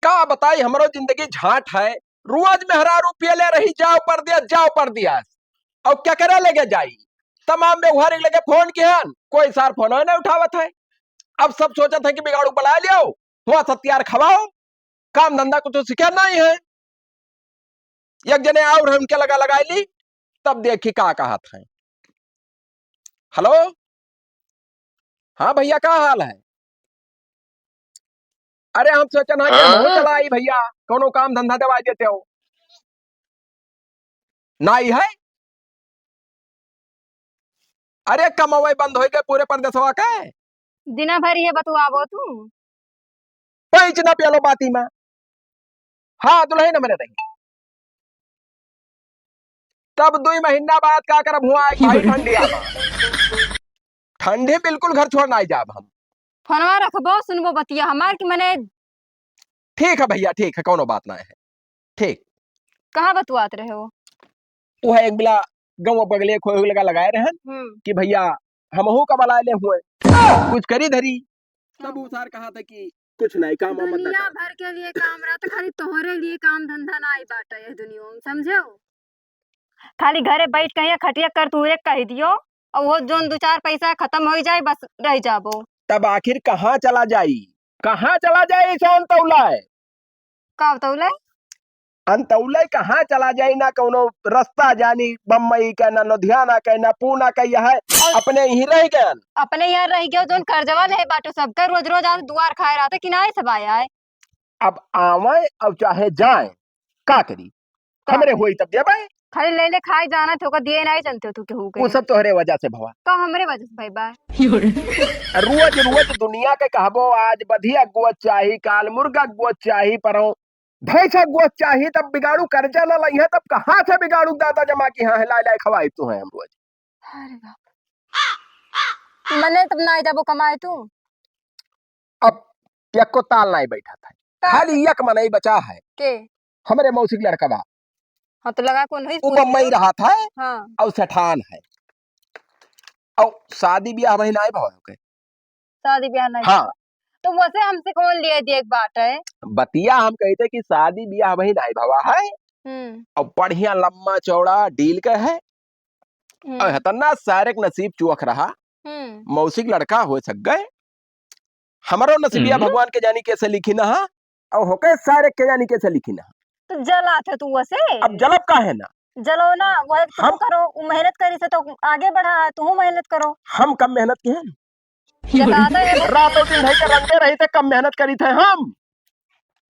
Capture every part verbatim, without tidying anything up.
का बताई, हमरो जिंदगी झांट है। रोज मेहरारू पियले रही, "जाओ परदेस, जाओ परदेस।" अउ क्या करे लगे जाई? तमाम व्यवहारिक लगे फोन किहन, कोई सार फोन न उठावत है। अब सब सोचत है कि बिगाड़ू बुला लियो, हुआ सत्यार खवाओ, काम धंधा कुछ सीखे नहीं है। एक जने और हमके लगा लगाई ली, तब देखी का कहत है। हेलो, हाँ भैया, का हाल है? अरे हम सोचन है कि हम हाँ? चला आई भैया, कौनो काम धंधा दवाई देते हो। नाई है? अरे कमावे बंद होइ गए पूरे परदेसवा के। दिना भर ये बतुआबो तू। पैंच ना पियालो बाती में। हाँ, दुलहिन हमरे रही। तब दुई महीना बाद का करब हुआ है, खाई ठंडी आवा। ठंडी बिल्कुल घर छोड़ नाई जाब हम। फोनवा रखबो, सुनबो बतिया हमार कि मने ठीक है भैया, ठीक है, कौनो बात ना है। ठीक। कहाँ बतुआत रहे हो? वो है एक बिला गाँव बगले खोए लगा लगाए रहन हम्म। कि भैया हमहू का बलाए ले हुए, कुछ करी धरी। तब उ सार कहा था कि कुछ नहीं, काम वाम मत दुनिया करा। भर के लिए काम रहता, खाली तोहरे लिए काम धंधा ना आई बाटा ये दुनिया में, समझे हो? खाली घरे बैठ के यहाँ खटिया कर तू एक कह दियो, और वो जोन दो चार पैसा खत्म हो जाए, बस रह जाबो। तब आखिर कहाँ चला जाई, कहाँ चला जाई, ऐसा अंतौलाए? का अंतौलाए? अंतौलाए कहाँ चला जाई, ना कौनो रास्ता जानी बम्बई के, ना लुधियाना के, ना पूना के, यह अपने यहीं रह गए। अपने यहाँ रह गयो, जोन कर्जवा ले बाटो सबका, रोज रोज आज दुआर खाए रहते, किनारे सब आया है। अब आवे और चाहे जाए, का करी? का हमरे करी? होई तब देबे। खाली ले ले खाए जाना थे, ओकर दिए नहीं जानते हो तू केहू के। वो सब तोहरे वजह से भवा। का हमरे वजह से भाई बा? रोज रोज दुनिया के कहबो, आज बधिया गोद चाही, काल मुर्गा गोद चाही, परौं भैंसा गोद चाही, तब बिगाड़ू कर्जा ना लइहे, तब कहाँ से बिगाड़ू दादा जमा की हाँ है, लाए लाए खवाई तू है हम रोज। अरे बाप। मने तब ना जाबो कमाए तू? अब एको ताल नाई बैठा था। का? खाली एक मनई बचा है। के? हमरे मौसी के लड़का बा। हाँ, तो लगा कौन है? वो बम्बई रहा था हाँ। और सेठान है। और शादी ब्याह वही नाई भाव के। शादी ब्याह नहीं हाँ। तो वैसे हमसे कौन लिए देख बात है? बतिया हम कहते कि शादी ब्याह वही नाई भावा है। हम्म। और बढ़िया लम्बा चौड़ा डील का है। हम्म। और हतना सारे के नसीब चुअक रहा। हम्म। मौसी के लड़का हो सक गए। हमरो नसीबिया हम्म। भगवान के जानी कैसे लिखी ना हा, और होके सारे के जानी कैसे लिखी ना हा। तो जला थे तू वैसे? अब जलब का है ना? जलो ना, वह तुम हम करो, वो मेहनत करी से तो आगे बढ़ा, तू मेहनत करो। हम कम मेहनत की हैं? जता तो ये रातों दिन भाई के रंगे रही थे, कम मेहनत करी थे हम।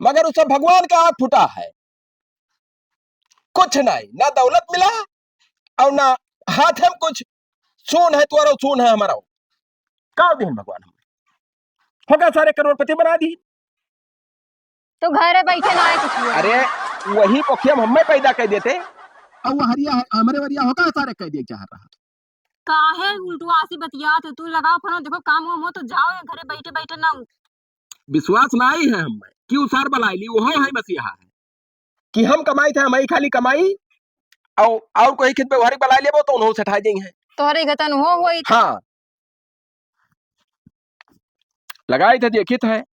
मगर उसे भगवान का आँख फूटा है। कुछ नहीं, ना दौलत मिला और ना हाथ में कुछ। सून है तुअरो, सून है हमारो। का दिन भगवान हमरे? होगा सारे करोड़पति बना दी। तो घरे बैठे ना है कुछ भी। अरे, वही पोखिया में हमें पैदा कर देते। अब वो हरिया है, हमरे वरिया होगा सारे कह दिए चाह रहा। काहे उल्टू आसी बतियात है तू? लगाओ फोन, देखो काम वाम हो तो जाओ, या घरे बैठे बैठे ना। विश्वास ना आई है हमें कि उ सार बलाई ली, वो है मसीहा है। कि हम कमाई थे, हमारी खाली कमाई, और, और कोई खेत व्यवहारिक बलाई लेबो तो उन्हों से ठा जाई हैं। तोहरे गतन हो होई तो। हाँ। लगाई थे, देखी थे।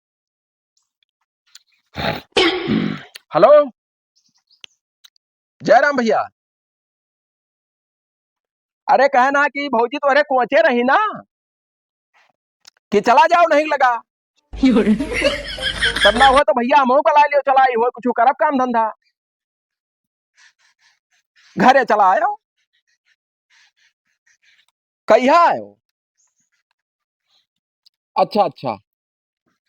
हेलो, जयराम भैया। अरे कहे ना कि भौजी तोहरे कोचे रही ना कि चला जाओ नहीं लगा। तब ना हुआ तो भैया हमहू का ला लियो, चला आई हुआ कुछ करब काम धंधा। घरे चला आयो। कहिया आयो? अच्छा, अच्छा।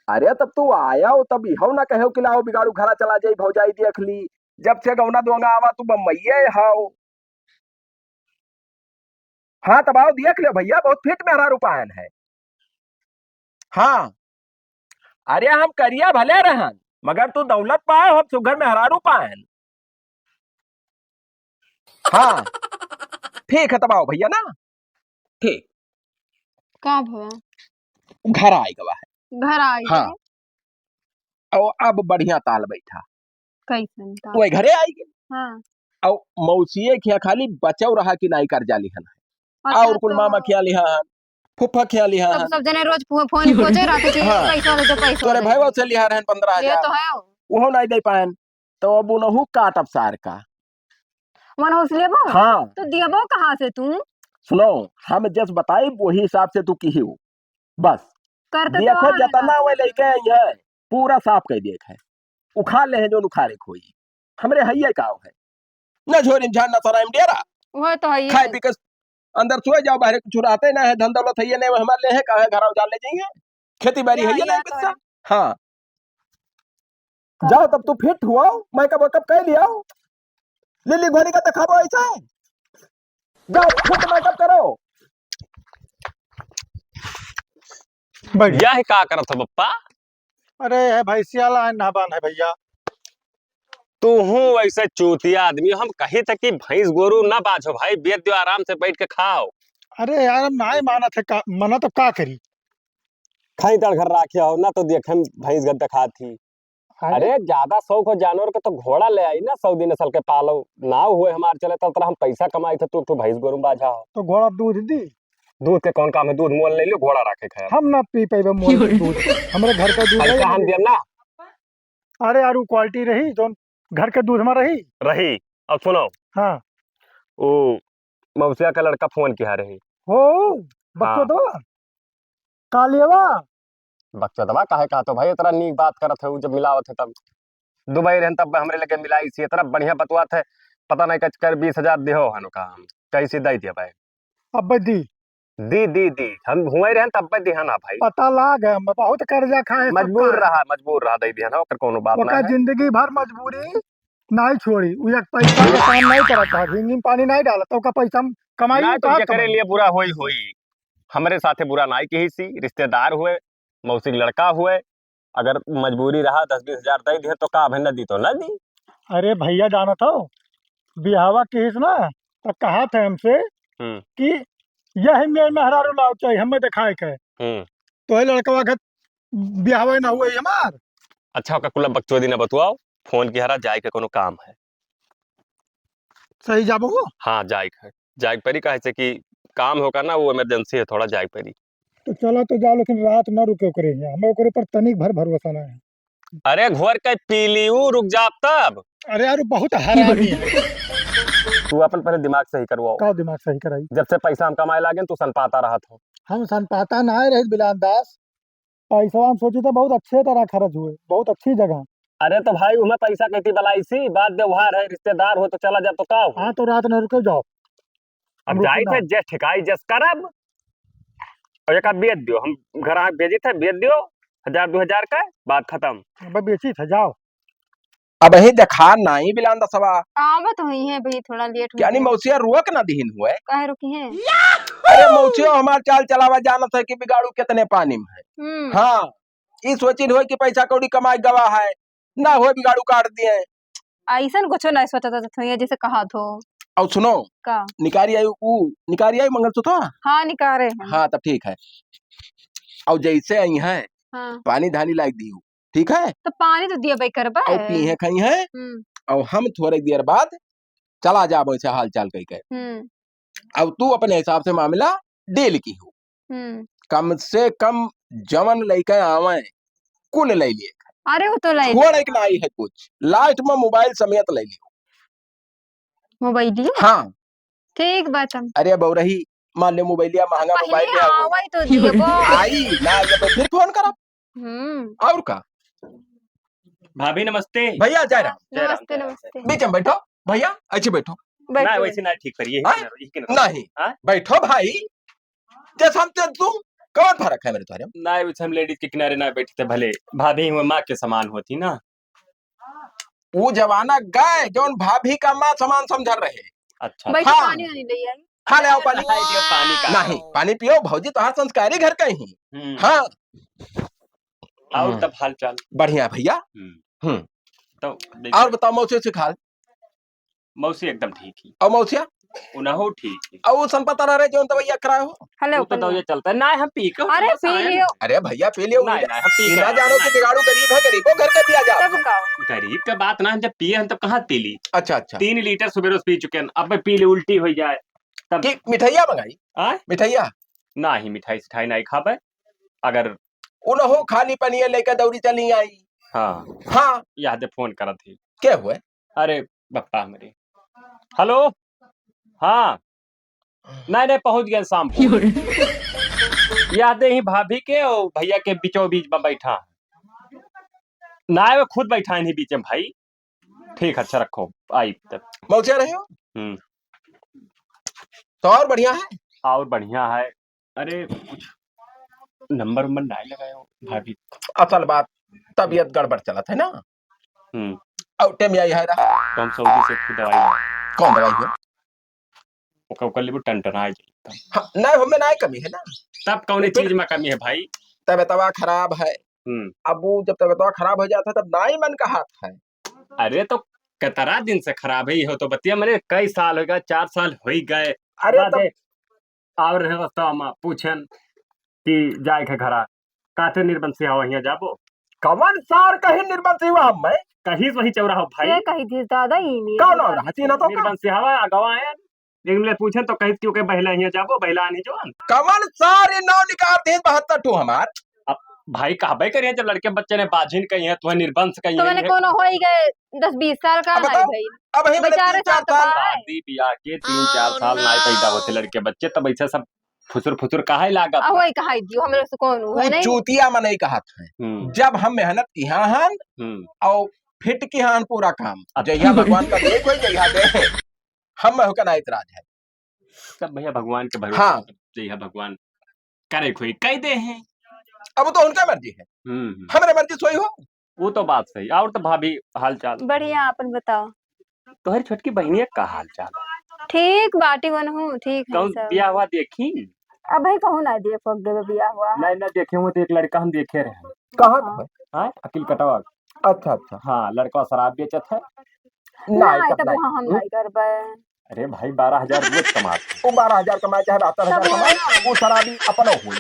अरे तब तू आया हो, तब इहो ना कहो कि लाओ बिगाड़ू घरा चला जाई, भौजाई देख ली। जब से गौना दोंगा आवा तू बम्बईये हाओ। हाँ, तब आओ देख ले भैया, बहुत फिट मेहरारू पायन है। हाँ, अरे हम करिया भले रहन, मगर तू दौलत पाए हो, हम सुघर मेहरारू पायन। हाँ, ठीक है, तब आओ भैया ना। ठीक। का भवा? घर आए गवा है। घर आए हाँ। गए? और अब बढ़िया ताल बैठा। कैसन ताल? वही घरे आई गए। हाँ। और मौसिये खिया खाली बचव रहा कि नाई कर्जा लिहन है। अच्छा, और कुल तो मामा खिया लिहा हन, फूफा खिया लिहा तब हन। सब जने रोज फो-, फोन खोजे रहते कि हाँ। पैसा दे दो, पैसा तोरे दे भाई दो। से लिहा रहन पंद्रह हजार। ये तो है। उहो नाहीं दे पाएन, तो अब उनहू काटब सार का। मन हौस लेबो? हाँ। तो दियबो कहाँ से तू? सुनो, हम जस बताई वही हिसाब से तू किहियो। बस। करते तो देखो, और जतना ना। वे लइके आई है, पूरा साफ कइ देख है। उखाड़ ले है जौन उखाड़े के होई। हमरे हइये काव है। न झोरी में झाड़, न सराय में डेरा। वो तो हइये खाए है। पी के अंदर सोए जाओ, बाहरे कुछ रहते ना है, धन दौलत हइये नहीं, हमार लेहे का है, घर उजाड़ ले जाइए। खेती बारी या, हइये या नहीं तो पैसा। है। हाँ। जाओ तब तू फिट हुआ, मेकअप वेकअप कर लिया। लिली घोड़ी का दिखाबो ऐसा। जाओ, फिट मेकअप करो। बढ़िया। यह का करत हो, पप्पा? अरे, यह भैंसिया लाइन ना बांध है, भैया। तू हूँ ऐसे चूतिया आदमी, हम कही थे कि भैंस गोरू ना बाझो भाई, बेच दियो, आराम से बैठ के खाओ। अरे यार, हम नाहीं मानत है, का, मना तो का करी? खाई तड़ घर राखे हो ना, तो देखे भैंस गद्दा खात ही। अरे। अरे, ज्यादा शौक हो जानवर के तो घोड़ा ले आई ना, सऊदी नस्ल के पालो। नाव हुए हमार चले, तब तरह हम पैसा कमाई थे, तू, तू भैंस गोरू बाझा हो। तो घोड़ा दूध दी? दूध के कौन काम है, दूध मोल ले लियो, घोड़ा राखे खाए। हम ना पी पइबे मोल के दूध। हमरे घर का दूध अरे, नहीं का हम लगे। दियम ना? अरे यार, उ quality रही, जौन घर के दूध में रही। रही। अब सुनो। हाँ। उ मौसिया का लड़का फोन किहा रही। हो, बकचोदवा? हाँ। कालियवा? बकचोदवा काहे कहा तो भाई, इतना नीक बात करत है, उ जब मिलावत है तब। दुबई रहन तब हमरे लगे मिलाई सी, इतना बढ़िया बतुआत है, पता नहीं कच कर बीस हजार दिहो हन का हम, कैसे दे दिया भाई। अब दी। दी, दी, दी, हम हुए रहन तब दिहा ना भाई। पता लाग है, हम बहुत कर्जा खाए सब मजबूर का। रहा, मजबूर रहा, दे दिया ना, ओकर कोनो बात ओका ना है। जिंदगी भर मजबूरी नहीं छोड़ी, उ एक पैसा के काम नहीं करत है, झिंगी में पानी नहीं डालत, ओका पैसा हम कमाई ना, तो का जेकरे कमाई? लिए बुरा होई, होई। हमरे साथे बुरा नाई किहिसी, रिश्तेदार हुए, मौसी के लड़का हुए, अगर मजबूरी रहा, दस बीस हजार दे दिहे, तो का अबे न दी, तो न दी। अरे भैया, जानत हो, बियाहवा किहिस ना, तो कहा थे हमसे हम्म। कि यही मेर मेहरारू लाओ चाहिए, हमें दिखाए के। हम्म। तो है लड़कवा के बियाहवा ना हुए हमार। अच्छा, ओका कुल बकचोदी ना बतुआओ, फोन किहा रहा, जाए के कोनो काम है। सही जाबो हो? हाँ, जाए के है। जाए के परी, काहे से कि काम होगा ना, वो emergency है, थोड़ा जाए के परी। तो चला तो जाओ, लेकिन रात ना रुके ओकरे हियाँ, हमें ओकरे पर तनिक भर भरोसा ना है। अरे, घोर के पी ली, ऊ रुक जा तब। अरे यार, ऊ बहुत हरामी है। तू अपन पहले दिमाग सही करवाओ। का दिमाग सही कराई? जब से पैसा हम कमाए लागे, तू सनपाता रहत हो। हम सनपाता ना रहे बिलान दास, पैसवा हम सोची तो बहुत अच्छे तरह खर्च हुए, बहुत अच्छी जगह। अरे तो भाई, उहमें पैसा कहती बलाई सी, बात व्यवहार है, रिश्तेदार हो तो चला जा तो का हो? हाँ, तो रात न रुके जाओ। अब हम रुकी जाइत ना। है, जस ठिकाई जस करब, और एका बेच दियो, हम घर आके भेजी थे, बेच दियो, हजार दो हजार का, बात खत्म। अब बेची थे, जाओ। अबहीं देखा नाई बिलान दसवा। आवत हुई है भाई, थोड़ा लेट हो यानी गया। मौसिया रुआ के ना दिहिन हुए। काहे रुकी है? अरे मौसिया हमार चाल चलावा जानत है कि बिगाड़ू कितने पानी में है। हम्म। हाँ, ई सोचिन होए कि पैसा कौड़ी कमाए गवा है, ना होए बिगाड़ू काट दिए। ऐसन कुछो नहीं सोचत होत होइए जैसे कहत हो। और सुनो, का? निकारी आई ऊ, निकारी आई मंगलसूत्र? हाँ, निकारे हैं। हाँ, तब ठीक है। और जैसे आई हैं, हाँ। पानी धानी लाग दियो, ठीक है? तो पानी तो दिया भाई करबा और है। पी हैं, खाई हैं, हम्म। और हम थोड़े देर बाद चला जाबो ऐसे हाल चाल कह के। हम्म। अब तू अपने हिसाब से मामला deal किहो। हम्म। कम से कम जवन लइके आवे, कुल ले लिए। अरे, वो तो ले छोड़ लिए। एक ना आई है कुछ, last में mobile समेत ले लियो। मोबाइलियो? हाँ। ठीक बात हम। अरे बौरही, मान ले मोबाइलिया महंगा पहले मोबाइल ले आओ। आवे तो दियो। आई, ना आवे तो फिर फोन करब। हम्म। और का? भाभी नमस्ते। भैया जय राम। जय राम, नमस्ते, जय राम। नमस्ते। बीच में बैठो भैया, अच्छे बैठो। बैठो, ना, बैठो। वैसे ना ठीक करिए, हाँ? यही किनारे, यही किनारे। नहीं, हाँ? बैठो भाई। जैसे हम ते तू, कौन फर्क है मेरे तुम्हारे में? ना, वैसे हम ladies के किनारे ना बैठते भले, भाभी हुए माँ के समान होती ना। वो जमाना गए, जौन भाभी का माँ समान समझल रहे। अच्छा, बैठो, हाँ। पानी वानी ले आई। हाँ, ले आओ पानी। हाय, दियो पानी का। नहीं, पानी पियो भौजी, तोहार संस्कारी घर का ही। हम्म। हाँ। और हम्म। तब हाल चाल? बढ़िया भैया। हम्म। हम्म। तो और बताओ मौसी से हाल? मौसी एकदम ठीक ही। और मौसिया? उनहु ठीक ही। और वो सनपाता रहे जौन दवाइया कराए हो? हेलो, वो तो कन्या। दवाइया चलता है। ना, हम पी के अरे, उठे पी सायन। लियो। अरे भैया, पी लियो। ना, ना, हम पी ये के ना आए। जानो कि बिगाड़ू गरीब है, गरीबों घर का पिया जाओ। तब का? गरीब का बात ना, हम जब पिए हैं तब कहाँ पी ली? अच्छा, अच्छा। तीन लीटर सुबह रोज पी चुके हैं, अब पी ले उल्टी हो जाए तब। कि मिठाइया मंगाई? आय? मिठाइया? ना ही मिठाई सिठाई ना ही खाबे। अगर उनहु खाली पनिया लेके दौड़ी चली आई। हाँ। हाँ। यह दे फोन करत ही। के हुए? अरे बप्पा हमरे। हेलो। हाँ। नहीं, नहीं, पहुँच गए शाम को। यह दे ही भाभी के और भैया के बीचों बीच में बैठा है। ना, वो खुद बैठा है इन्हीं बीच में भाई। ठीक है, अच्छा रखो, आई तब। मौजा रहे हो? हम्म। तो और बढ़िया है? और बढ़िया है। अरे, कुछ नंबर उंबर नाहीं लगाए हो, भाभी? असल बात, तबीयत गड़बड़ चलत है ना। हम्म। और टाइम यही है रहा। तो हम सऊदी से एक ठो दवाई लाए। कौन दवाई हो? ओकर, ओकर लेबू टनटनाए जाई। हाँ, नाहीं, हमें नाहीं कमी है ना। तब कौन तो फिर चीज में कमी है भाई? तबीयतवा खराब है। हम्म। अब वो जब तबीयतवा खराब हो जाता है, तब नाहीं मन का हाथ है। अरे, तो कितना दिन से खराब है, ये हो तो बतिया, मने कई साल हो गए, चार साल हो ही गए। अरे, बाद तब में और रहे रस्ता में पूछन कि जाए के घरा, काते निर्बंसी हवा हियाँ जाबो? कवन सार कहीं निर्बंसी हुआ हम मैं? कहीं वही चौराहा भाई। ये कही थी दादा, ई मेरे कौन और हसीना तो का? निर्बंसी हवा अगवा है। एक मिनट पूछन तो कहित कि ओके बहिला हियाँ जाबो, बहिला नहीं जोन। कवन सार ई नौ निकाल दे बहत्तर ठो हमार? अब भाई कहबे करिए, जब लड़के बच्चे ने बाझिन कही है, तुम्हें निर्बंस कही तो है, मैंने ये कोनो होई गए दस बीस साल का अब नहीं बताओ, भाई। अब ही मैंने बेचारे तीन चार साल साल का है। शादी ब्याह के तीन चार साल ना पैदा होते लड़के बच्चे, तब ऐसा सब फुसुर फुसुर काहे लागत आ, है? वही कहा दियो, हमरे से कौन हुआ वो नहीं? चूतिया में नहीं कहत है। हम्म। जब हम मेहनत किहा हन हम्म। और फिट किहा हन पूरा काम, अब जहिया भगवान का देख होई, जहिया दे। हम में होकर ना इतराज है। सब भैया भगवान के भरोसे, हाँ। जहिया भगवान करे कोई कह दे हैं। अब वो तो उनका मर्जी है। हम्म, हम्म। हमरे मर्जी सोई हो। वो तो बात सही। और तो भाभी हाल चाल? बढ़िया, अपन बताओ। तोहरी छोटकी बहिनिया का हाल चाल? ठीक बाटी वनहु, ठीक है कौन सब। बियाह हुआ देखी? अब भाई कहूँ ना देख पक देवे बियाह हुआ। नहीं, ना देखे हुए तो एक लड़का हम देखे रहे। कहाँ हाँ। का? हाँ, अकिल कटवा। अच्छा, अच्छा। हाँ, लड़का शराब बेचत है। ना, ना, तब तब नहीं। हम हम्म? नहीं करबे। अरे भाई, बारह हजार रोज कमात है। वो बारह हजार कमाए चाहे बहत्तर हजार तब कमाए, ना। वो शराबी अपनो होई।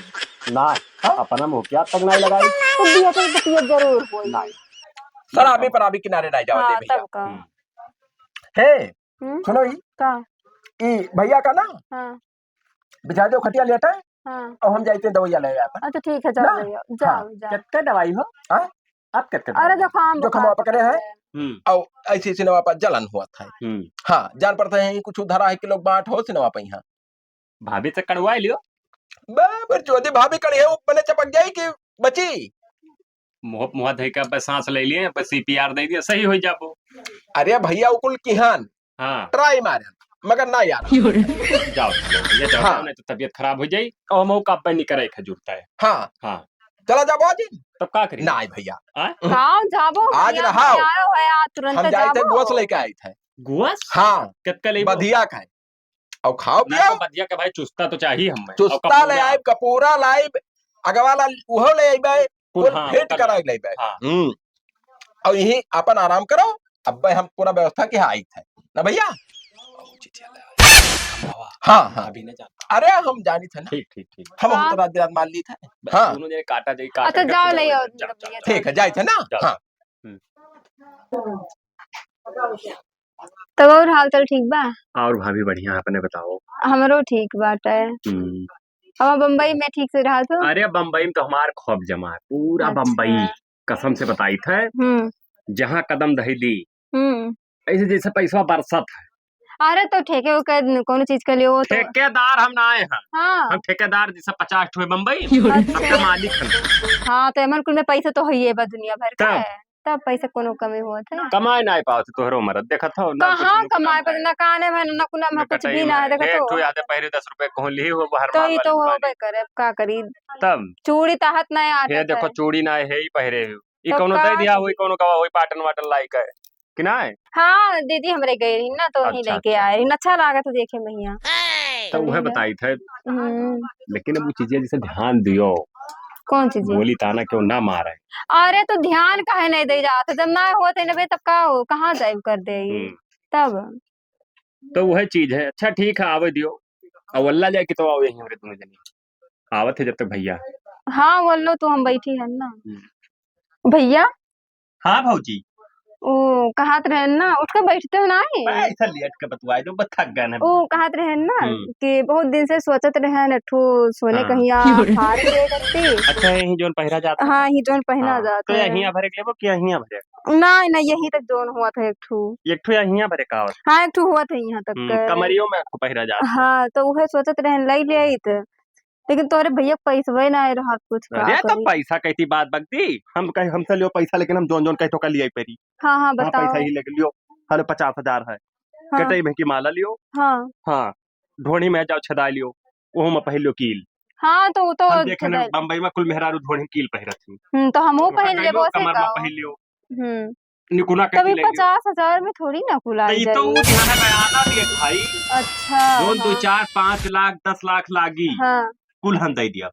ना, हाँ? अपना मुँह क्या तक नहीं लगाई। तो दिया तो पिए जरूर होई। नहीं। शराबी पराबी किनारे नहीं जाओ हाँ, दे भैया। तब का। हम्म। हे, हम्म? सुनो ई। का? ई भैया का ना? हाँ। बिछा दो खटिया लेटा है। हाँ। और हम जाते हैं दवाइयाँ ले आता। अच्छा, ठीक है, जाओ ना? भैया, जाओ, हाँ। जाओ। कितना दवाई हो? हाँ? आप कितना अरे, दवाई? जुकाम जुकाम बुखार पकड़े है। पकड़े है। हम्म। और ऐसे सिनवा पर जलन हुआ था। हम्म। हाँ, जान पड़ता है, कुछ धरा है कि लोग बांट हो सिनवा पे यहाँ। भाभी से कड़वा लियो। बाबर चोदी भाभी कड़ी है, वो मने चपक जाई कि बची। मुँह, मुँह धइ के अब सांस ले लिए, अब सीपीआर दे दिया, सही हो जाबो। अरे भैया, उकुल किहान हाँ। ट्राई मारे, मगर ना यार। जाओ, जाओ, भैया, जाओ, हाँ। जाओ, नहीं तो तबीयत खराब हो जाई। और हम का अब नहीं करे, खजूरता है। हाँ। हाँ। चला जा बाजी। तब का करी? नहीं भैया। हाँ? गाँव जाबो, आज भैया, रहाओ। आयो है, आज तुरंत हम जाए थे, जाबो। गोस लेके आए थे। गोस? हाँ। कितना लेबो? बधिया का है। और खाओ ना पियो। तो बधिया के भाई चुस्ता तो चाहिए हमें। और चुस्ता ले कपूरा। आइब, कपूरा लाइब, अगवा ला उहो ले आइबे, कुल, कुल हाँ, फिट ओकर करा ले। ले आइबे। हाँ। हम्म। और यही अपन आराम करो, अब हम पूरा व्यवस्था के आई थे ना भैया। हाँ, हाँ। अभी नहीं जानता। अरे हम जानी थे ना। ठीक, ठीक, ठीक। हम हाँ। तो रात बिरात मार ली थे। हाँ। दोनों जने काटा जाई, काटा अच्छा, के जाओ, पूरा ले आओ, जा, जा, भैया, जा। ठीक है, जाए थे ना। जाओ। हाँ। हम्म। तब और हाल चाल ठीक बा? और भाभी बढ़िया, अपने बताओ। हमरो ठीक बाटे। हम्म। हम बम्बई में ठीक से रहत हो? अरे बम्बई में तो हमार खूब जमा है, पूरा अच्छा। बम्बई कसम से बताई थे, हम्म। जहाँ कदम धई दी, हम्म। ऐसे जैसे पैसा बरसत है। अरे तो ठेके ओके कोनो चीज के लिए वो तो ठेकेदार हम ना आए हैं। हाँ। हम ठेकेदार जैसे पचास ठो है बम्बई, अच्छा। सबके मालिक हैं। हाँ, तो एमन कुल में पैसा तो है बा दुनिया भर के। तब? तब पैसा कोनो कमी होत है? कमाए ना पावत तोहरो मरद, देखत हो ना, कुछ कहाँ नुकसान कमाए पर है। ना काने में, ना कुना में ना कुछ कटाई भी ना में। है, देखत हे, हो। तू यादे पहले दस रुपए कहूँ ली हो, बाहर तो माल ई तो वाली होबे दुकान। करे, अब का करी? तब? चूड़ी ताहत ना आदत हे, देखो, है। चूड़ी ना है, ही पहरे हो। ई तब कौनो का दे दिया करी? होई, कौनो गवा होई, पाटन वाटन लाई के, कि ना है? हाँ, दीदी हमरे गए रही ना, तो वहीं अच्छा, लेके अच्छा। आए रही। अच्छा लागत है देखे में हियाँ। तो वह बढ़िया। बताई थे। हम्म। लेकिन अब वो चीजें जैसे ध्यान दियो। कौन चीजें? बोली ताना क्यों ना मारे। अरे तो ध्यान काहे नहीं दे जात है? जब ना होत है ना बे, तब का हो? कहाँ जाए कर दे? हम्म। तब। तो वह चीज है। अच्छा ठीक है, आवे दियो। और अल्लाह जाए कि तो आओ यहीं हमरे दोनों जने। आवत है जब तक भैया। हाँ, बोल लो तो हम बैठी है ना। हम्म। भैया? हाँ भौजी। ओ, कहत रहेन ना, उठ के बैठते हो ना ही? बा, ऐसा लेट के बतुआई दो, बस थक गए हैं। ओ, कहत रहेन ना हम्म। कि बहुत दिन से सोचत रहेन, एक ठो सोने हाँ। कहिया हार ले करती। अच्छा, यही जोन पहिरा जाता हाँ, है? यही जोन पहिना हाँ। जाता तो है। यहीं भरे के लेबो कि यहीं भरे? ना, ना, यहीं तक जोन हुआ था एक ठो। एक ठो यहीं भरे का होता? हाँ, एक ठो हुआ था यहाँ तक हम्म, के। कमरियों में एक ठो पहिरा जाता है। हाँ, तो उहे सोचत रहेन, लई ले आई तो। लेकिन तोहरे भैया के पैसवे ना आए रहत कुछ, का अरे, तो करी? पैसा कैसी बात बकती? हम कहे, हमसे लियो पैसा, लेकिन हम जोन जोन कहे तो का लिया परी। हाँ, हाँ, हाँ, बताओ। पैसा ही लेके लियो। हलो, पचास हजार है। हाँ। कटई में की माला लियो। हाँ। हाँ, ढोनी में जाओ छदा लियो, ओहू में पहिर लियो कील। हाँ, तो वो तो हम देखे ना, छदाई। बम्बई में कुल मेहरारू ढोनी कील पहिरत ही। हम्म, तो हमहू तो पहिर कटई लेबो लो, से कमर में का? पहिर लियो। हम्म। निकुना तब कटी ये ले लियो। पचास हजार में थोड़ी ना कुल तो आई ई तो जाई। उ ध्यान बयाना भी है भाई। अच्छा, जोन दो हाँ। चार पाँच लाख, दस लाख लागी, हाँ। कुल हम दे दिया।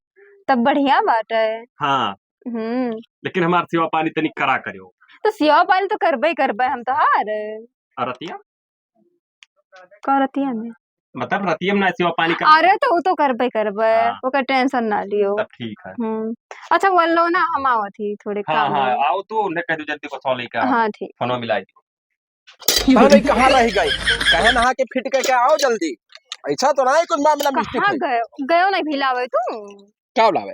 तब बढ़िया बात है। हाँ। हम्म। लेकिन हमार सेवा पानी तनी करा करियो। तो सेवा पानी तो करबे ही करबे हम तोहार। और रतिया? कौन रतिया में? मतलब रतिया में ना सेवा पानी कर। अरे तो उ तो करबे करबे, हाँ। ओकर tension ना लियो। तब ठीक है। हम्म। अच्छा, वो लो ना, हम आवत ही थोड़े हाँ, काम हाँ, में। आओ तू, उन्हें कह दो जल्दी को सौ लेके आओ। हाँ, ठीक। फोनो मिला दो। पता नहीं कहाँ रह गई, कहे नहा के फिट करके आओ जल्दी। ऐसा तो ना है कुछ मामला mistake कहाँ है। गयो, गयो नहीं भिलावे तू? क्या लावे?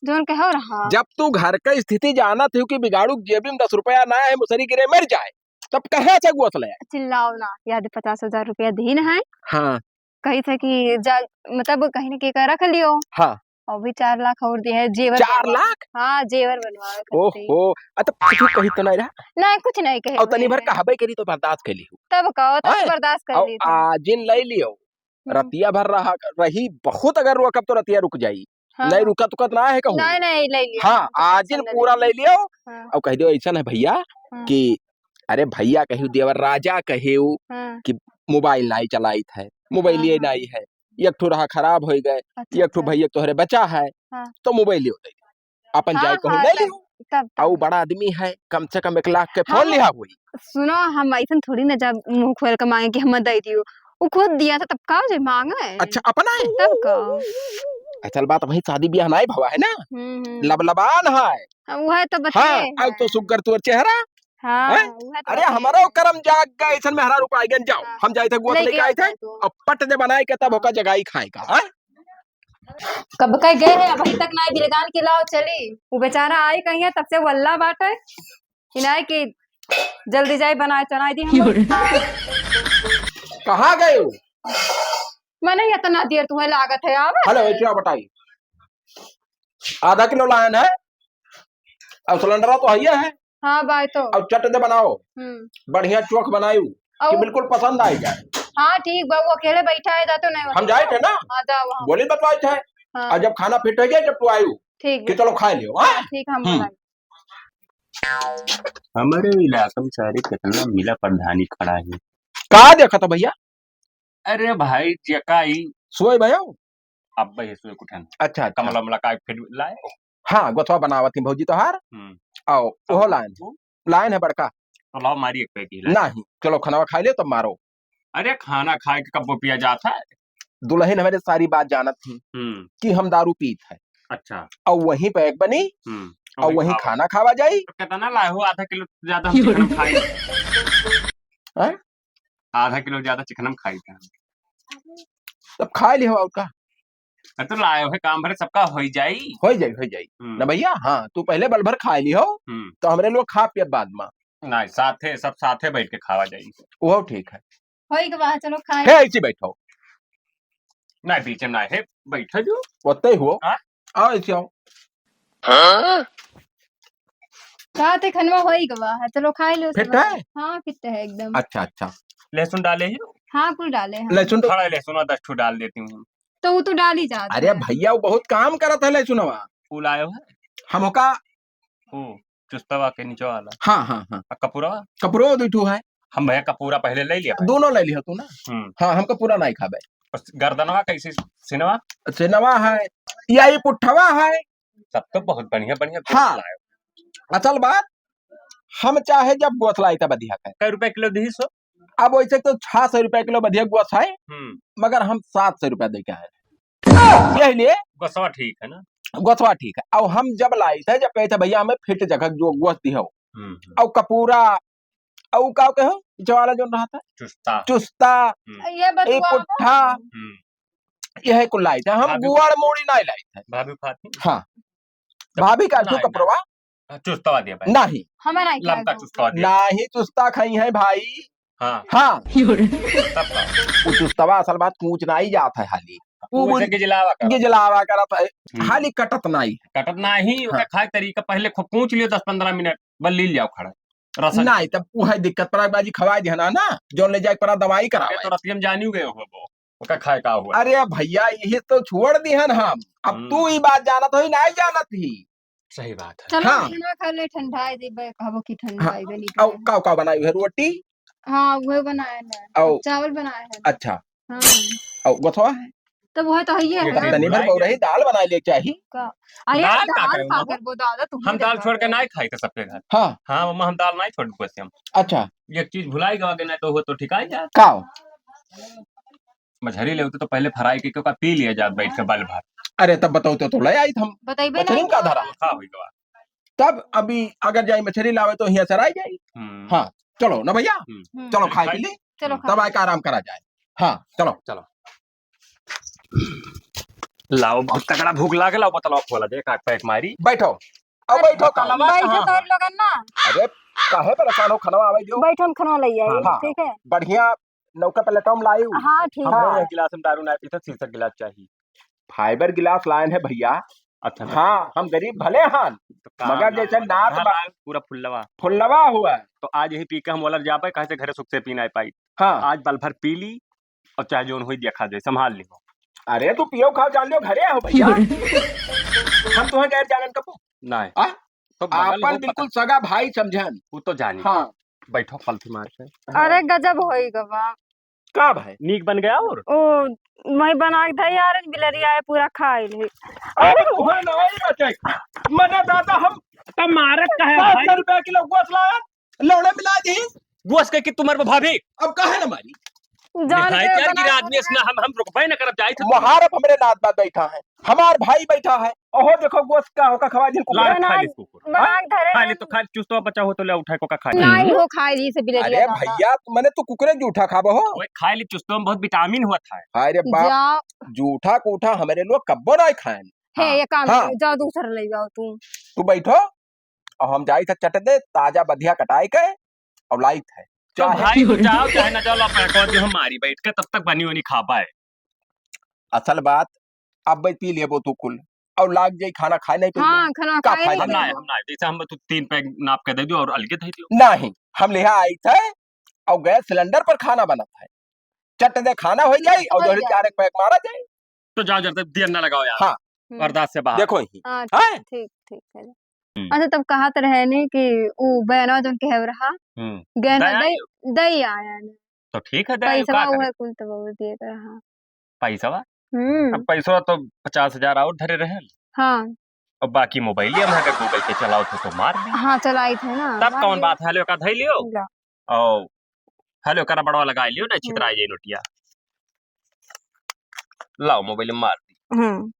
जोन कहो रहा। जब तू घर का स्थिति जानत हो कि बिगाड़ू जेबी में दस रुपया ना है, मुसरी गिरे मर जाए, तब कहाँ से गोस ले आए? चिल्लाओ ना, याद पचास हजार रुपया दीन है। हाँ। कही थे कि जा, मतलब कहीं ना कहीं का रख लियो। हाँ। अभी चार लाख और दिए है, जेवर चार लाख? बनवा-, हाँ, जेवर बनवावे खातिर। ओहो, आ, तब कुछ कही तो नहीं रहा? नहीं, कुछ नहीं कहे और तनी भर भाई। कहबे करी तो बर्दाश्त कर ली। तब कहो, तब हैं? बर्दाश्त कर और ली थी। आजिन ले लियो। हम्म। रतिया भर रहा, रही बहुत, अगर रोकब तो रतिया रुक जाई। हाँ, नहीं हाँ। रुकत उकत ना है कहूँ। नहीं, नहीं, ले लियो। हाँ, हम तो आजिन tension ना पूरा ले। ले लियो। हाँ। अब कह दियो ऐसा ना भैया हाँ। कि अरे भैया कहियो, देवर राजा कहियो हाँ। कि मोबाइल नाई चलाइत है, मोबाइल हाँ, ये हाँ। नाई है, एक ठो रहा खराब हो गए, अच्छा, एक ठो अच्छा। भैया तोहरे बचा है, हाँ। तो मोबाइल लियो दे। अपन हाँ, जाए कहूँ हाँ, ले तब, लियो। तब, तब। अउ बड़ा आदमी है, कम से कम एक लाख के फोन हाँ, लिहा हुई। सुनो, हम ऐसन थोड़ी ना जब मुँह खोल के मांगे कि हम दे दियो, वो खुद दिया था तब का जे मांगे? अच्छा, अपना है? तब का? असल बात वही शादी ब्याह नाई भवा है ना, हम्म, हम्म। लबलबान है। हाँ, वो है तो बतिये हाँ, है। अब तो सुग्गर तोर चेहरा। हाँ, हैं? उहे तो अरे, बात है। हमरो करम जाग गए, ऐसन मेहरारू पाइ गन, जाओ। हाँ। हम जाए थे, गोस लेके लेके आए थे, आओ तो। अब पट दे बनाए के, तब हाँ। ओका जगाई खाए का, हैं? कब का गए हैं, अभी तक ना बिलगान के लाओ चली। वो बेचारा आए कहीं है, तब से वल्ला बाटे। इनाए कि जल्दी जाए, बनाए चढ़ाए दी हम लोग। कहाँ गए हो? मने इतना देर तुम्हें लागत है, आवे? हेलो, क्या बताई? आधा किलो लायन है, अब सिलेंडर तो है ही है। हाँ भाई, तो अब चट दे बनाओ, हम्म। बढ़िया चोख बनायू कि और बिल्कुल पसंद आई जाए। हाँ, ठीक बा, वो अकेले बैठा है, जा तो नहीं हम होता। जाए थे ना, हाँ, जाओ, हाँ। बोले बतवाए थे, हाँ। और जब खाना फिट हो गया, जब तू आयू ठीक कि बा। चलो खा लियो, हाँ? हाँ, ठीक, हम हम्म। बनाए। हमारे इलाका में सारे कितना मिला प्रधानी खड़ा है। का देखा था भैया? अरे भाई, जेका ई सोए भयो? अब भाई सोए कुठन। अच्छा, अच्छा। कमला उमला का फिर लाए? हाँ, गोथवा बनावत ही भौजी तोहार। हम्म। आओ, अब ओहो लाइन। वो? लाइन है बड़का। तो लाओ, मारी एक पैक ही लाए। नहीं, चलो खाना खाई ले तब मारो। अरे, खाना खाए के कब्बो पिया जात है? दुलहिन हमारे सारी बात जानत थी हम्म। कि हम दारू पीत है। अच्छा। और वहीं पैक बनी हम्म। और वहीं वहीं खावा। खाना खावा जाई। तो कितना लाए हो? आधा किलो ज्यादा हम चिकन खाई। हैं? आधा किलो ज्यादा चिकन हम खाई थे। तब खा ली हो और का? अरे तो लाए हो, काम भरे सबका होई जाई। होई जाई, होई जाई। हम्म। ना भैया, हाँ, तू पहले बल भर खा ली हो, हम्म। तो हमरे लोग खा पियत बाद में। नहीं, साथे, सब साथे बैठ के खावा जाई। वो ठीक है। होई के बाद चलो खाए। हे, ऐसे बैठो। नहीं, बीच में ना है, बैठो जो। ओते ही हुओ। हाँ? आओ, ऐसे आओ। हाँ? का ते खनवा होई गवा है, चलो खाए लो फिट सब। है? हाँ, फिट है एकदम। अच्छा, अच्छा। लहसुन डाले ही? हाँ, कुल डाले हैं। लहसुन तो खड़ा लहसुन दस ठो डाल देती हूँ। तो वो तो डाल ही जाता अरे है। भैया, वो बहुत काम करत है लहसुनवा। फूल आयो है? हम ओका ओ, चुस्तवा के नीचे वाला। हाँ, हाँ, हाँ। आ कपूरवा? कपूरवा दू ठो है। हम भैया कपूरा पहले ले लिया भाई। दोनों ले लिया तू ना। हम्म। हाँ, हमका पूरा नहीं खाबे। बस गर्दनवा कैसे सिनवा? सिनवा है, या ई पुट्ठवा है। सब तो बहुत बढ़िया, बढ़िया हाँ। गोस लाए। असल बात, हम चाहे जब गोस लाई तब अधिया खाए। कै रुपया किलो दी सो? अब वैसे तो छह सौ रुपया किलो बढ़िया गोस है, हम्म। मगर हम सात सौ रुपया दे के आए। यही लिए गोसवा ठीक है ना? गोसवा ठीक है। अब हम जब लाई थे, जब कहे थे, "भैया, हमें फिट जगह जो गोस दिहो।" हम्म, हम्म। अब कपूरा अउ का कहो, जवाला जोन रहत है? चुस्ता। चुस्ता। हम्म। ये ए बतुआ पुट्ठा। हम्म। यह कुल लाइत है। हम भाभी गुआड़ मूड़ी नाहीं लाइत है। भाभी खाती? हाँ। तो भाभी का नाहीं, कपड़वा? हाँ, चुस्तवा दिया भाई। नाहीं। हमें नाहीं लमका खाए चुस्तवा दिया। नाहीं चुस्ता खाई है भाई। हाँ। हाँ। तब का? उ चुस्तवा असल बात कूच नाहीं जात है हाली। उ उसे बुरी गिजलावा करत। गिजलावा करत है। हम्म। हाली कटत नाहीं। कटत नाहीं, ओका हाँ। खाए तरीका पहले खूब कूच लियो दस पन्द्रह मिनट, बस लील जाओ खड़ा। रसन। नाहीं, तब उहै दिक्कत पड़ा, बाजी खवाए दिहन ना, जोन ले जाए पड़ा दवाई अरे करावे। तो रतिया में जानियो गए हो वो, ओका खाए का हुआ? अरे भैया, यही तो छोड़ दिहन हम। अब हम्म। तू ई बात जानत हो, नाहीं जानत ही। सही बात है। चलो, हाँ। खाना खा ले, ठंडाए देबे, कहबो कि हाँ। ठंडाए बे, नहीं अउ खाए। का, का बनाई है? रोटी? हाँ, उहे बनाए हैं। अउ चावल बनाए हैं। अच्छा। हाँ। अउ गोथवा है? तब उहे तो हइये है। एक चीज तनी भर भुलाई बहु रही, गई। दाल बनाए ले चाही। का? अरे, दाल का दाल करें का मम्मा? करबो दादा, तू हम दाल छोड़ के नाहीं खाई थे सबके घर। हाँ। हाँ, मम्मा, हम दाल नाहीं छोड़ बस हम। अच्छा। एक चीज भुलाई गवा के नाहीं तो हो तो ठिकाई जा। का? मछरी लेवते तो पहले फ्राई के ओका पी लिया जात बैठ के बल भर। अरे तब बताओ तो, तो ले आई हम। बतइबे मछरी नहीं का धरा? का होई गवा? तब अभी अगर जाई मछरी लावे तो हियाँ सराई जाई। हम्म। हाँ, चलो ना भैया, हम्म। चलो खाए पी ली, चलो तब खाए। आए के आराम करा जाए। हाँ, चलो। चलो। लाओ, बहुत तगड़ा भूख लागल, लाओ बोतलवा खोला दे, का पैक मारी। बैठो, अब बैठो, बोतलवा बैठो कहाँ? तोर लोगन ना। अरे, काहे परेशान हो, खनवा आवे दियो। बैठो, हम खनवा ले आई, हाँ, ठीक है? बढ़िया नौका प्लेटो में लायू। हाँ, ठीक हम है। एक गिलास में दारू ना पीते, शीशा गिलास चाहिए। फाइबर गिलास लायन है भैया। अच्छा, हाँ, अच्छा। हम गरीब भले हन, तो का मगर नाम जैसे है? नात बा-, पूरा फुल्लवा। फुल्लवा हुआ है। तो आज यही पी के हम ओलर जाबे, काहे से घरे सुख से पी ना पाई। हाँ। आज बल भर पी ली और चाहे जोन होई देखा जाए, संभाल लियो। अरे तू पियो खाओ जान लियो, घरे हो भैया। हम तुम्हें गैर जानन कबो। नहीं। आ? तो बगल आपन हो बिल्कुल पता। सगा भाई समझन। वो तो जानी। हाँ। बैठो पलथी मार के। अरे गजब होई गवा। का भाई? नीक बन गया और? ओ, वही बना के धई यार, बिलरिया है पूरा खाई ले। अरे वहाँ ना आई रहते। मने दादा हम तब मारत का है सात सौ भाई? रुपया किलो गोस लाया, लौड़े मिला दी। गोस के कि तुम्हारे भाभी? अब काहे ना मारी? जान निहायत के यार बना गिरा आदमी के इसने हम, हम रुकबे न करब, जाई थे। मोहारब हमरे नात बात बैठा है, हमार भाई बैठा है। ओहो देखो गोस का होका खवा दिन कुकुर। लाल बना खा ले इसको। बना के धरे खा ले रहन। तो खा ले, चुस्तवा बचा हो तो ले उठाए को का खा ले। नाहीं हो, खाई ली से बिलरिया अरे दादा। भैया, तू मने तू कुकुरे जूठा खाबो हो? ओए, खाई ली, चुस्तवा में बहुत विटामिन हुआ था। अरे बाप, जा। जूठा कूठा हमरे लोग कब्बो नाहीं खाएन। हे, हाँ। एक काम हाँ। करो, जाओ दूसरा ले जाओ तू। तू बैठो, और हम जाई थे चट दे, ताजा बधिया कटाई के, और लाई थे। तो चाहे भाई, तू जाओ चाहे ना जाओ, आप कौन जो हम मारी बैठ के, तब तक बनी वनी खा पाए। असल बात, अब भाई पी लेबो तू कुल, और लाग जाई खाना खाए नहीं पइबो। हाँ, खाना का खाए फायदा नहीं हम ना आए, पइबो। हम ना आए। जैसे हम तो तीन पैक नाप के दे दियो और अलगे दे दियो। नहीं, हम लेहा आई थे और गैस सिलेंडर पर खाना बनत है। चट दे खाना हो जाई और हो जो जाई। चार एक पैक मारा जाई। तो जाओ जल्दी, देर ना लगाओ यार। हाँ। हम्म। बर्दाश्त से बाहर। देखो ही। हाँ, हैं? ठीक, ठीक, ठीक है। हम्म। अच्छा, तब कहत रहे नी कि ऊ बहनवा जोन के है रहा, हम्म। गहना दया दई, आयो। दई आया ने। तो ठीक है, दया आयो, पैसवा का करे? उहे कुल तो बहुत दिए के रहा। पैसवा? हम्म। अब पैसवा तो पचास हजार और धरे रहे। हाँ। अब बाकी मोबाइलिया में अगर Google Pay चलाओ थे तो मार दी। हाँ, चलाई थे ना, तब मार कौन दी। बात है, लो का धई लियो। ला। और हेलो का रबड़वा लगाई लियो ना, हम्म। छितराई जाई नोटिया। लाओ मोबाइल में मार दी। हम्म।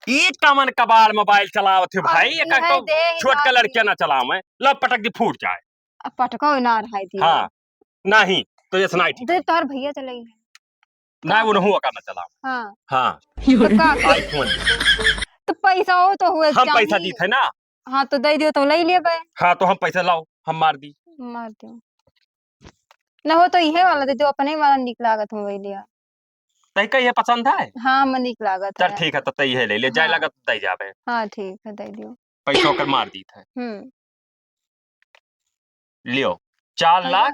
ई कमन कबाड़ मोबाइल चलावत है भाई, अब एक इहे तो दे छोटका हिसाब लड़किया से। ना चलावे, ला पटक दी फूट जाए। अब पटको ना रहाई थी। हाँ, नहीं तो ये सुनाई ठीक दे है। तोहर भैया चलाई है। ना, वो नहीं ओकर ना चलावे। हाँ। हाँ। तो का करे? iPhone। तो पैसा हो तो हुए हम पैसा चाही। दी थे ना। हाँ, तो दे दियो तो ले लिए बे। हाँ, तो हम पैसा लाओ, हम मार दी। मार दियो। ना हो तो इहे वाला दे दियो, अपने वाला निक लागत मोबाइलिया। तई का ये पसंद है? हाँ, हमें निक लागत चल है। ठीक है, तो तई है ले ले, जाए हाँ। लागत तई जाबे। हाँ, ठीक है, दे दियो। पैसा ओकर मार दी थे। हम्म। लियो, चार लाख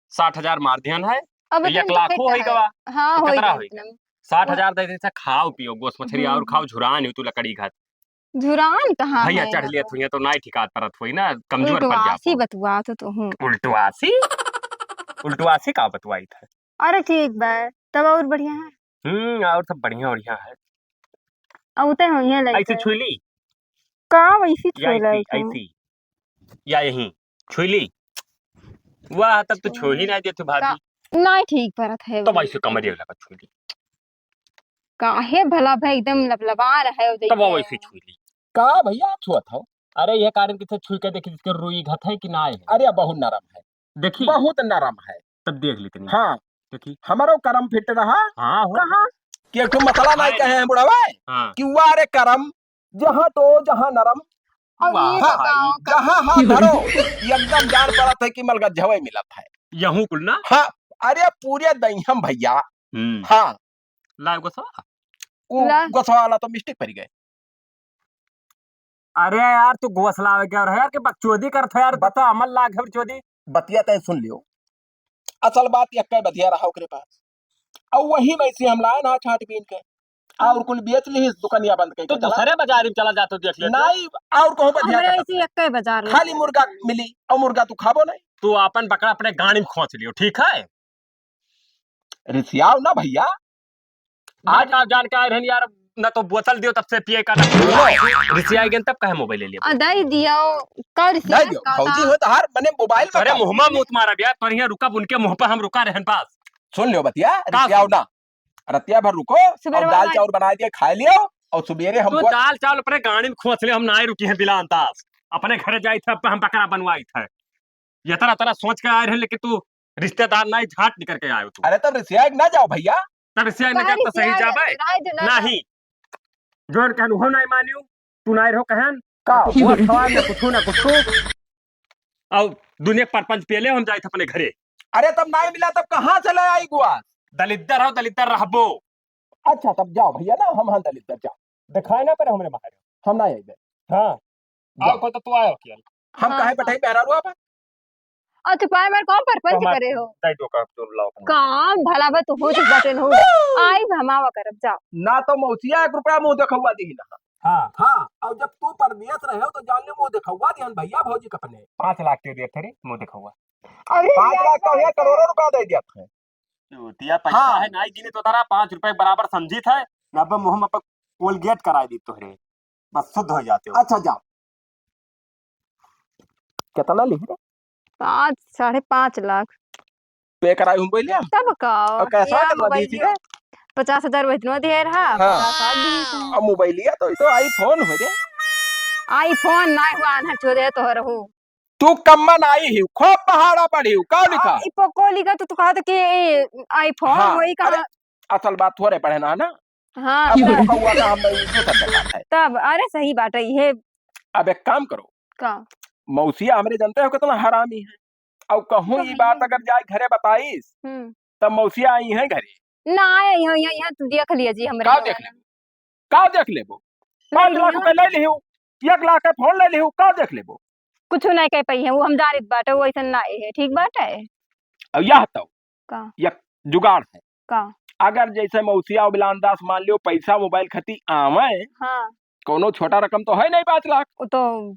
साठ हजार मार दिहन है, अब तो एक लाखो होई गवा। हाँ, तो होई कितना गवा होई? इतना में। साठ हजार दे देते, खाओ पियो, गोस मछरी हम्म। और खाओ, झुरान हो तू लकड़ी घर। झुरान कहाँ भैया है चढ़ अब? लिया थुइया तो नाई ठिकात परत होई ना, कमजोर पड़ उल्टवासी जातो। बतुआ तो तू हूँ। उल्टवासी? उल्टवासी का बतवाई था? अरे ठीक बा, तब और बढ़िया है। हम्म, और सब बढ़िया बढ़िया है। अब उते होइए लइके। ऐसे छुई ली? का वैसी या छुई ली ऐसी, तू? ऐसी? या यहीं? छुई ली? वाह, तब तो छुई ही ना देते भाभी। का-, नाई ठीक परत है तो वो। वैसे कमरिया लगा छुई ली। काहे भला भाई एकदम लबलबा रहे हो तब जैसे। वैसे छुई ली। का भैया छुअत हो? अरे, ये कारण किथे छुई के देखी, इसके रुई घत है कि ना है? अरे, बहुत नरम है। देखी? बहुत नरम है। तब देख लेते नहीं। हाँ। देखी? हमारो करम फिट रहा। हाँ, हो। कहाँ? कि एक ठो मतला नहीं हाँ। कहे हैं बुढ़वा? हाँ। कि वाह रे करम, जहाँ टो, जहाँ नरम। अब वाह, ये हाँ, बताओ, जहाँ हाथ धरो, एकदम जान पड़त है कि मलगज्जवे मिलत है। यहूँ कुल ना? हाँ, अरे पूरे दइहम भइया। हम्म। हाँ। ला गोसवा? उ ला। गोसवा वाला तो mistake पड़ गए। अरे यार, तू गोसला आवे क्या रहे यार, कि बकचोदी करत है यार, तू बत-, तो अमल लाग है चोदी। बतिया तय सुन लियो। असल बात यक्के बधिया रहा ओकरे पास। अब वही में से हम लाए ना छाट बीन के। और कुल बेच ली, दुकनिया बंद करके तो चला। दूसरे बाजार में चला जातो, देख लेतो। नहीं, और कहूँ बधिया हमरे का ऐसे यक्के बाजार में। खाली मुर्गा मिली, और मुर्गा तू खाबो नहीं। तू अपन बकरा अपने गाड़ी में खोंच लियो, ठीक है? रिसियाओ ना भइया। आज आज आप जान के आए रहन यार, ना तो बोतल दियो तब से पिए का ना। रिसिया गए तब कहे मोबाइल ले लिया। आ, दे दियो, का रिसिया दे दियो, का भौजी होता? हो तो हर मने मोबाइल में अरे का? मुँह में मुँह तुम्हारा बिया, पर यहाँ रुका, उनके मुँह पर हम रुका रहन पास। सुन लियो बतिया, का रिसियाओ सुन? ना। रतिया भर रुको, सुबेरे और दाल वाला चाउर बना दिया, खा लियो, और सुबेरे हम तू बोल दाल चाउर अपने गाड़ी में खोंच ले, हम ना रुकी हैं बिलान दास। अपने घरे जाई थे, अब हम बकरा बनवाई थे। ये तरह तरह सोच के आए रहे, लेकिन तू रिश्तेदार ना ही झाट निकल के आयो तू। अरे तब रिसिया ना जाओ भइया। तब रिसिया ना का जाओ तो सही रिसिया जाबे? जाए दे ना। नहीं। जोन कहन उहो नहीं मानियो, तू नहीं रहो कहन। का? वो खवा ना कुछ ना कुछ। और दुनिया परपंच पेले हम जाए थे अपने घरे। अरे तब नहीं मिला तब कहाँ से ले आई गुआ? दलिद्दर हो, दलिद्दर रहबो। अच्छा तब जाओ भइया ना, हम हाँ दलिद्दर जाओ। दिखाए ना पर हमरे मारे। हम ना आइबे। हाँ। जाओ। आओ को तो तू आयो किया। हम हाँ, काहे हाँ। बैठाई मेहरारू आप? अच्छा, पाए मेरे कौन परपंच परमात्मा करे हो? दे दो का, तो लाओ। काम भला बा तो हो तो बटन हो। आई भमावा करब, जाओ। ना तो मौसिया एक रुपया मुँह देखौआ दी ना। हाँ, हाँ, और जब तू परदेस रहे हो तो जान ले मुँह देखौआ दिहन भइया भौजी कपने। पाँच लाख के दिए थे रे, मुँह देखौआ। अरे पाँच लाख तो यार, ये करोड़ों रुपया दे दिया था। चूतिया पैसा हाँ। है, नाई गिने तो तारा पाँच रुपए बराबर समझी था, ना अब मुँह में पर कोलगेट कराई दी तोहरे, बस शुद्ध हो जाते हो। अच्छा जाओ। कितना लिख रे? पाँच, साढ़े पाँच लाख। पे कराई हम बोलिया? तब का? और कैसा या करवा दी मोबाइल थी का? पचास हजार वही दिन दिए रहा, हाँ। पचास साल दी थी। अब मोबाइलिया तो, तो iPhone हो रे। iPhone ना हुआ, अनहर चोदे तो रहो। तू कम्मा ना आई ही, खूब पहाड़ा पढ़ी हूँ, का लिखा? आ, ई पोको लिखा तो तू कहा था कि iPhone हाँ, वही कहा। अरे, असल बात थोड़े पढ़े ना, ना? हाँ, अब बस। वो कौआ का हम दूसर देखात है। तब, अरे सही बात है, ये अब एक काम करो। का? मौसिया हमरे जानते हो कितना हरामी है। और कहूँ ई बात हम्म। अगर जाए घरे बताइस, हम्म। तब मौसिया आई है घरे। ना आए, यहाँ, यहाँ, यहाँ तू देख लिया जी हमरे का लोगन। देख लेबो? का देख लेबो? ना, पाँच लाख ना। रुपए ले लिहू, एक लाख का फोन ले लिहू, का देख लेबो? कुछ नहीं कह पाई है, वो हम जानित बाटे, वो ऐसा ना है, ठीक बाटे? अब यह तो का? एक जुगाड़ है। का? अगर जैसे मौसिया और बिलान दास मान लियो पैसा मोबाइल खती आवे, हाँ। कोनो छोटा रकम तो है नहीं पाँच लाख। वो तो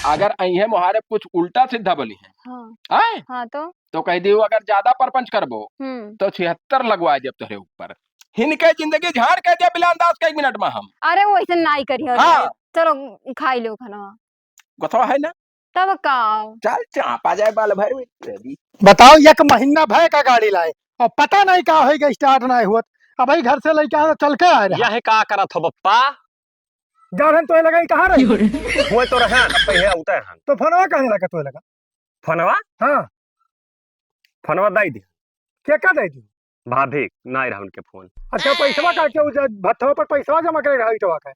अगर अइहे मोहारे कुछ उल्टा सीधा बोली है, हाँ। हैं? हाँ तो? तो कह दियो अगर ज्यादा परपंच करबो, हम्म। तो छिहत्तर लगवा देब तोहरे ऊपर। हिनके जिंदगी झाड़ कह दिया बिलान दास के एक मिनट में हम। अरे वो ऐसे नाई करियो हाँ। रे। चलो खाई लो खाना। गोथवा है ना? तब का? चल चापा जाए बाल भाई। बताओ, एक महीना भय का गाड़ी लाए और पता नहीं का होइगा, start नहीं हुआ। अब भाई घर से लेके आए, चल के आए रहे। यह का करत हो बप्पा? जान हम तोहे लगा, ई कहाँ रही? हुए तो रहे, अब पहिले उठे हैं। तो फोनवा कहाँ लगा तोहे लगा? फोनवा? हाँ। फोनवा दे दी। के का दे दी? भाभी, ना रहा उनके फोन। अच्छा, पैसवा का के उ ज-, भत्थवा पर पैसवा जमा करे रहा, इटवा का?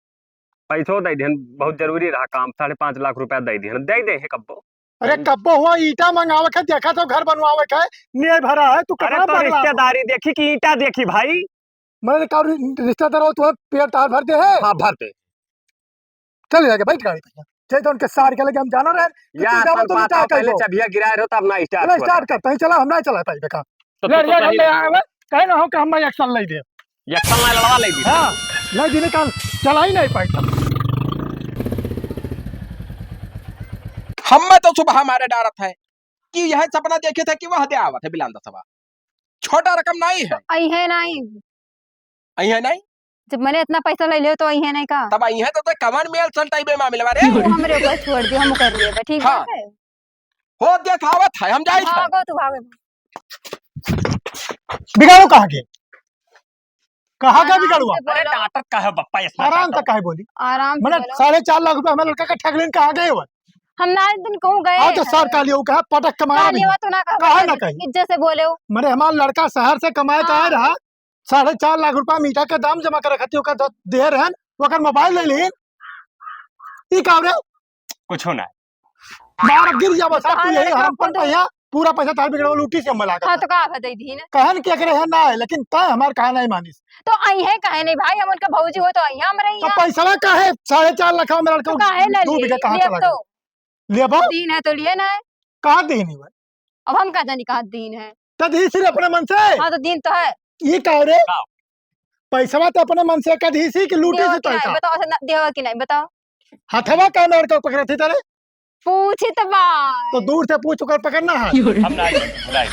पैसो दे दिहन, बहुत जरूरी रहा काम, साढ़े पाँच लाख रुपया दे दिहन, दे दे है कब्बो। अरे कब्बो हुआ, ईटा मंगावे के, देखा तो घर बनवावे के, नहीं भरा है, तू अरे कितना तो पगला हो? रिश्तेदारी देखी कि ईटा देखी भाई? मैं का रि-, रिश्तेदार हो, तुम्हें पेट तार भर दे है? हाँ, भर दे। चल जाके बैठ गाड़ी पे। चाहे तो उनके सार के लगे हम जाना रहे, कि या तू जाबो अपन तो पाता लुटा के पहले अइबो। चबिया गिराए रहो, तब ना start चला होता। Start करते हैं, चला, हम नहीं चला पाइबे का। तो ले, तू तो ले, हम कहीं ले आवे, कहे ना हो कि हम action ले दे। Action ना लड़वा ले दी। हाँ, ले दी निकाल, चला ही नहीं पाई हम। हम में तो सुबह हमारे डारत है कि यह सपना देखे थे कि वह दे आवत है बिलांदा सभा। छोटा रकम नहीं है। तो अइहे नहीं। अइहे नहीं? जब मैंने इतना पैसा ले लियो तो अइहे नहीं का? तब अइहे तो, तो कवन मेल चल टाइप में मामला रे? तू हमरे ऊपर छोड़ दियो, हम कर लेबे, ठीक हाँ। बात है? हो देखावत है, हम जाई थे। भागो तू, भागो। बिगाड़ो कहाँ के? कहाँ गए बिगड़ुआ? अरे, डांटत का है बप्पा, इतना आराम से काहे बोली? आराम से मने बोलो। साढ़े चार लाख रुपया हमारे लड़का का ठग लेन, कहाँ गए हो? हम ना एक दिन कहूँ गए हाँ, तो हैं। सर काली हो कहा, पटक के मारा काली हो तो ना कहा, काहे ना कही? इज्जत से बोले हो। मने हमार लड़का शहर से कमाए के आए रहा, साढ़े चार लाख रुपया मीठा के दाम जमा करे खातिर ओकर द-, दिहे रहन, ओकर मोबाइल ले लीन। ई का रे? कुछो ना। मार गिर जाबो साहब, तू यही हरामपन पे यहाँ पूरा पैसा तार बिगड़ो लूटी से हम लागत हाँ, है। तो का भा दे दीन? कहन के करे है ना है, लेकिन तय हमार कहा नहीं मानिस। तो आई है काहे नहीं भाई, हम उनका भौजी हो तो आई है हमरे तो यहाँ। पैसवा काहे साढ़े चार लाख में लड़का तो काहे ना दो ली? बीघा कहाँ लिए चला तो। गया? लेबो? दीन है तो लिए ना है। कहाँ दीन है भाई? अब हम का जानी कहाँ दीन है। तो दी सिर्फ अपने मन से। हाँ, तो दीन तो है। ये का रे? हाँ। पैसवा तो अपने मन से कद ही सी कि लूटे देवा से कि तोय नहीं? का? बताओ, से ना, देवा कि नहीं? बताओ। हथवा का नर का पकड़त ही तेरे? पूछी तो बात। तो दूर से पूछ, ओकर पकड़ना है। हम ना आई, भुलाई।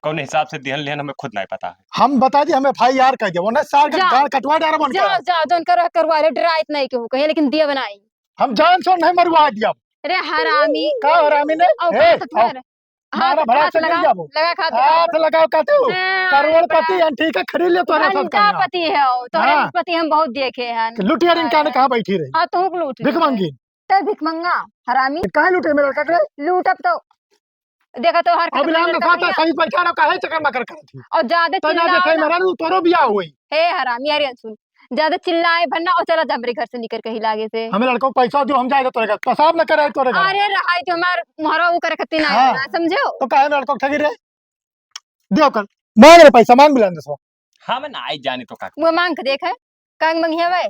कौन हिसाब से दिहन लिहन हमें खुद नहीं पता है। हम बता दी, हम एफ आई आर कर दिया, वरना सार का जाओ। गाल कटवा डारा बन जाओ, के। जाओ, जौन करो करवा ले, डराइत नहीं केहू कहे, लेकिन दिया बनाई। हम जान सो नहीं मरवा दिया। अरे हरामी। का हरामी ने? औकात ए, तो थोड़ा औ-, रहे। हाथ, मारा भड़ा हाथ से गिर लगाओ, जाबो। लगा के हाथ लगाओ। हाथ लगाओ का तू? हाँ, करोड़पति बड़ा। हन, ठीक है, खरीद ले तोहरा साथ घंटा कन्या। पति है हो, तोहरा हाँ। पति हम बहुत देखे हन। लुटिया रिंग हाँ। काने कहाँ बैठी रही? हाँ, तू लूट भिख ले। मांगी। ते भिख मंगा, हरामी। काहे लूटे मेरा लड़का के? लूटब तो। देखा तो हर अब इलाम लड़का दसा तो भैया। सही बैठा रहो, काहे चक्कर मकर करत ही? और ज्यादा तो ना चिल्लाओ देखाई ना। महाराज, तोरो बियाह होई। हे हरामी, अरे सुन, ज्यादा चिल्लाए भन्ना और चला जा हमरे घर से निकर कहीं लागे से। हमें लड़कों को पैसा दियो, हम जाएगा तोरे घर, पेशाब न करे तोरे घर। अरे रहाई तो हमार मोहरा वो करे खत्ती ना हाँ। है, समझो? तो काहे लड़कों को ठगी रे? दियो कर, मांग रे पैसा, मांग बिलान दसवा। हाँ, मैं ना आई जाने तो का। वो मांग के देख है, कांग मंगिया भाई।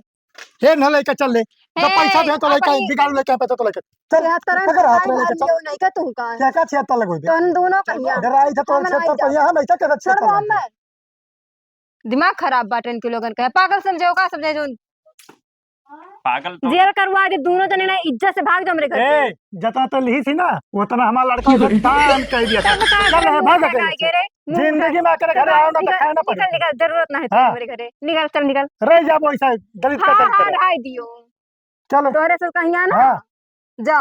हे न लेके चल ले, जब हे, पैसा दे तो लेके, अपनी बिगाड़ लेके पैसा तो लेके। चल, यहाँ तरह पकड़ हाथ में लेके चल। नहीं का तू का? क्या का छिहत्तर लगोई बे? तो हम दोनों कहिया। डराई था तो हम छिहत्तर नहीं पहिया, हम ऐसा कैसे छोड़ छिहत्तर दो लगोई? हमें। दिमाग खराब बाटे इनके लोगन के, पागल समझे हो का, समझे जो पागल तो जेल करवा दे दोनों जने ना, इज्जत से भाग जाओ हमरे घर से। ए, जतना तो लिही थी ना, उतना हमारा लड़का उधर दान कर दिया था। तब का चल, है, भाग मुंह जाते हैं। रे, मुंह जिंदगी में आकर घर आओ ना तो निकल, खाए ना पड़े। निकल, निकल, जरूरत ना है हाँ। तुम्हारे घरे। निकल, चल निकल। रह जा वो ऐसा गलत हाँ, का गलत हाँ, करे। रहाई दियो। चलो। तोहरे से कहीं ना। हाँ। जा।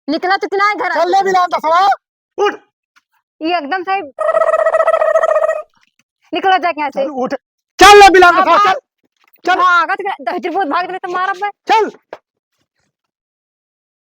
निकला तो कि ना घर चल ले बिलान दसवा, उठ। ये एकदम से निकला जाके यहाँ से। चल उठ। चल ले बिलान हाँ, दसवा, भाग। चल। चल। भागत के दहिजर बहुत भागत के तो मारब मैं। चल।